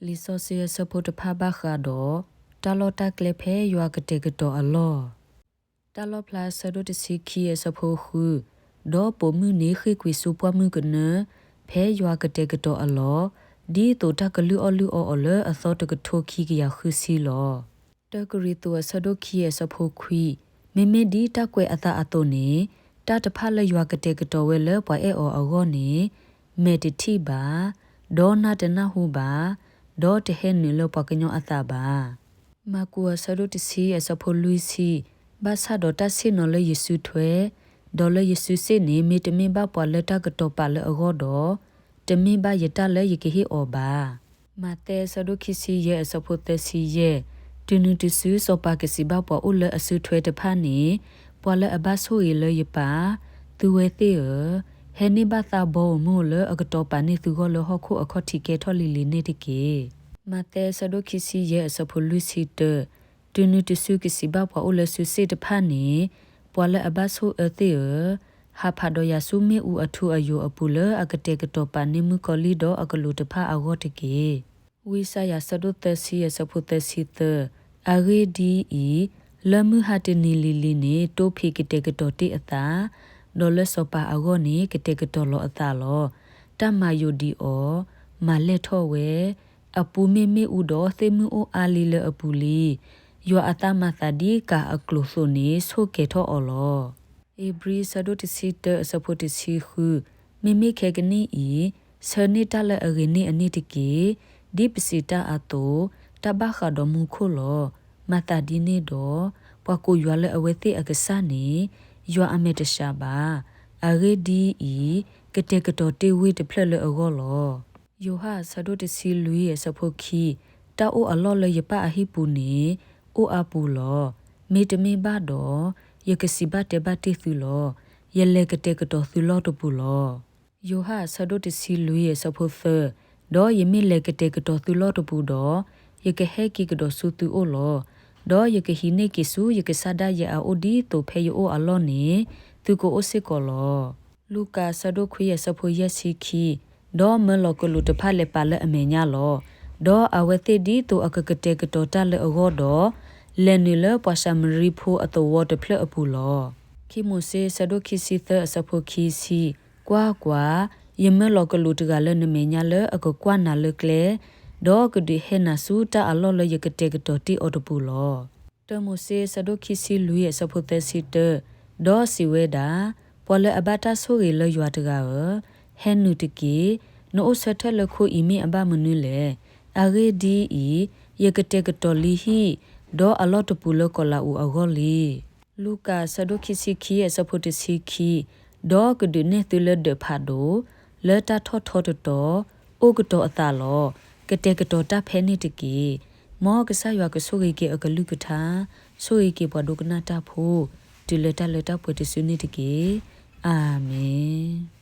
လံာ်စီဆှံအဆၢဖိတဖၣ်ဘၣ်ဃးဒီး တၢ်လီၢ်တၢ်ကျဲဖဲယွၤကတဲာ်ကတီၤအလီၢ်. တၢ်လီၣ်ဖျါအဆၢဒိၣ်တဆံခံအဆၢဖိဃု, ဒီးပိာ်မုၣ်န့ၣ်ဃ့ၢ်ကွံာ်ဆူပှၢ်မုၢ်ကနၢ, ဖဲယွၤကတဲာ်ကတီၤအလီၢ်, ဒ်သိးတၢ်ကလုၢ်အီၣ်လုၢ်အီအီၤလၢအသီတကထိခံကယၤဃုဆံလီၤ. တၢကရံၣ်သူးအဆၢဒိၣ်ခံအဆၢဖိခွံ, မ့မ့ၢ်ဒ်တၢ်ကွဲးအသးအသိးန့ၣ်, တၢ်တဖၣ်လၢယွၤကတဲာ်ကတီၤဝဲလၢပှၤအဲၣ်အီၤအဂီၢ်န့ၣ်, မဲာ်တထံၣ်ဘၣ်, ဒီးနၢ်တနၢ်ဟူဘၣ်, ဒီးတဟဲနုာ်လၢပှၤကညီအသးဘၣ်. မၢ်ကူးအဆၢဒိၣ်တဆံအဆၢဖိလွံၢ်ဆံ, ဘၣ်ဆၣ်ဒီးတၢ်ဆ့ၣ်နီၤလၢယစုထွဲ, ဒီးလၢယစုစ့ၣ်န့ၣ် မ့တမ့ၢ်ဘၣ်ပှၤလၢတၢ်ကတီၤပာ်လၢအဂီၢ်ဒီး, တမ့ၢ်ဘၣ်ယတၢ်လၢယကဟ့ၣ်အီၤဘၣ်. မးသဲအဆၢဒိၣ်ခံဆံယဲၢ်အဆၢဖိသၢဆံယဲၢ်, တုၤနုၤတစုစီၤပၤကစံးဘၣ်ပှၤအိၣ်လၢအစုထွဲတဖၣ်န့ၣ်, ပှၤလၢအဘၣ်ဆိၣ်ဂ့ၤလၢယပၢ်, သုဝဲသ့ၣ်ဧၢ, ဟဲန့ၢ်ဘၣ်သးဘီဧိၤမ့ၢ်အိၣ်လၢအကတီၤပာ်န့ၢ်သုဂီၢ်လၢဟီၣ်ခိၣ်အခီၣ်ထံးကဲထီၣ်လံၤလံၤန့ၣ်တက့ၢ်. မးသဲအဆၢဒိၣ်ခံဆံယဲၢ်အဆၢဖိလွံၢ်ဆံတၢ, တုၤနုၤတစုကစံးဘၣ်ပှၤအိၣ်လၢစုစ့ၣ်တဖၣ်န့ၣ်, ပှၤလၢအဘၣ်ဆိၣ်အၢသ့ၣ်ဧၢ, ဟးဖးဒီးယၤဆူမ့ၣ်အူအထူအယိာ်အပူၤလၢအကတဲာ်ကတီၤပာ်န့ၢ်မုၣ်ကီၤလံၢ်ဒီးအကလူးတဖၣ်အဂီၢ်တက့ၢ်. ဝံယၡါယၤဆၢဒိၣ်သၢဆံအဆၢဖိသၢဆံသၢ, အဂ့ၢ်ဒ်အံၤ, လၢမုၢ်ဟါတနံၤလံၤလံၤန့ၣ် တိဖံးကတဲာ်ကတီၤတ့ၢ်အသး, ဒီးလၢစီၤပၤအဂီၢ်န့ၣ် ကတဲာ်ကတီၤလီၤအသးလီၤ. တၢ်မၤယိာ်ဒံးအီၤ, မၤလဲၢ်ထီၣ်ဝဲ, အပူၤမ့ၢ်မ့ၣ်အူဒီးသ့ၣ်မုၢ်အိၣ်အါလံလၢအပူၤလံ. ယွၤအသးမၤသးဒ်ကၤအကျိၤအသိးန့ၣ် ဆိၣ်ကဲၤထီၣ်အီၤလီၤ. ဧ့ၤဘြံၤဆၢဒိၣ်တဆံတၢအဆၢဖိတဆံဃု, မ့မ့ၢ်ခဲကနံၣ်အံၤ, ဆၢန့ၢ်တၢ်လၢအဂ့ၤန့ၢ်အန့ၣ်တက့ၢ်. ဒ်ပစံးတၢ်အသိး, တၢ်ဘၣ်ဃးဒီးမူခိၣ်လီၤ. မၤသးဒ်န့ၣ်ဒီး, ပှၤကိးယွၤလၢအဝဲသ့ၣ်အကစၢ်န့ၣ်, ယွၤအမဲာ်တဆှးဘၣ်. အဂ့ၢ်ဒ်အံၤ, ကတဲာ်ကတီၤတ့ၢ်ဝ့ၢ်တဖျၢၣ်လၢအဂီၢ်လီၤ. ယိၤဟၣ်အဆၢဒိၣ်တဆံလွံၢ်အဆၢဖိခံ, တၢ်အိၣ်အလီၢ်လၢယပၢ်အဟံၣ်ပူၤန့ၣ်, အိၣ်အါပူၤလီၤ. မ့တမ့ၢ်ဘၣ်ဒီး, ယကစံးဘၣ်တဲဘၣ်တ့ၢ်သုလီၤ. ယလဲၤကတဲာ်ကတီၤသုလီၢ်တပူၤလီၤ. ယိၤဟၣ်အဆၢဒိၣ်တဆံလွံၢ်အဆၢဖိသၢ, ဒီးယမ့ၢ်လဲၤကတဲာ်ကတီၤသုလီၢ်တပူၤဒီး, ယကဟဲက့ၤကဒီးဆူသုအိၣ်လီၤ. ဒီးယကဟံးန့ၢ်က့ၤဆူယကစၢ်ဒၣ်ယဲအအိၣ်ဒ်သိးဖဲယအိၣ်အလီၢ်န့ၣ်, သုကအိၣ်စ့ၢ်ကီးလီၤ. လူၤကၣ်အဆၢဒိၣ်ခွံအဆၢဖိယဲၢ်ဆံခံ, ဒီးမၢလီၤကလူးတဖၣ်လဲၤပာ်လၢအမဲာ်ညါလီၤ. ဒီးအဝဲသ့ၣ်ဒ်သိးအကကတဲာ်ကတီၤတၢ်လၢအဂီၢ်ဒီး, လဲၤနုာ်လၢပှၤၡၤမရံဖိအသဝီတဖျၢၣ်အပူၤလီၤ. ခံမိၤၡ့အဆၢဒိၣ်ခံဆံသၢအဆၢဖိခံဆံ, ကွၢ်ကွၢ်, ယမၢလီၤကလူးတဂၤလၢနမဲာ်ညါလၢအကကွၢ်နၤလၢကျဲ, ဒီးကဒုးဟဲနၤဆူတၢ်အလီၢ်လၢယကတဲာ်ကတီၤတ့ၢ်အီၤတပူၤလီၤ. တၢမိၤၡ့အဆၢဒိၣ်ခံဆံလွံၢ်အဆၢဖိသၢဆံတၢ, ဒီးစံးဝဲဒၣ်, ပှၤလၢအဘၣ်တၢ်ဆိၣ်ဂ့ၤလၢယွၤတဂၤဧၢ, ဟဲနုာ်တက့ၢ်. နအိၣ်ဆၢထၢၣ်လၢခိအံၤမ့ၢ်အဘၣ်မနုၤလဲၣ်. အဂ့ၢ်ဒ်အံၤ, ယကတဲာ်ကတီၤလံဟံၣ်, ဒီးအလီၢ်တပူၤလၢကီၤလၤအူးအဂီၢ်လံ. လူၤကၣ်အဆၢဒိၣ်ခံဆံခံအဆၢဖိတဆံခံ, ဒီးကဒုးနဲၣ်သုလၢဒၢးဖးဒိၣ်, လၢတၢ်ထီၣ်ထီတတီၤ, အိၣ်ကတီၤအသးလီၤ. ကတဲာ်ကတီၤတၢ်ဖဲန့ၣ်တက့ၢ်. မ်ကစၢ်ယွၤကဆိၣ်ဂ့ၤက့ၤအကလုၢ်ကထါ, ဆိၣ်ဂ့ၤက့ၤပှၤဒိကနၣ်တၢ်ဖိ, တုၤလၢတၢ်လၢတၢ်ပှဲၤတစုန့ၣ်တက့ၢ်. အၤမ့ၣ်.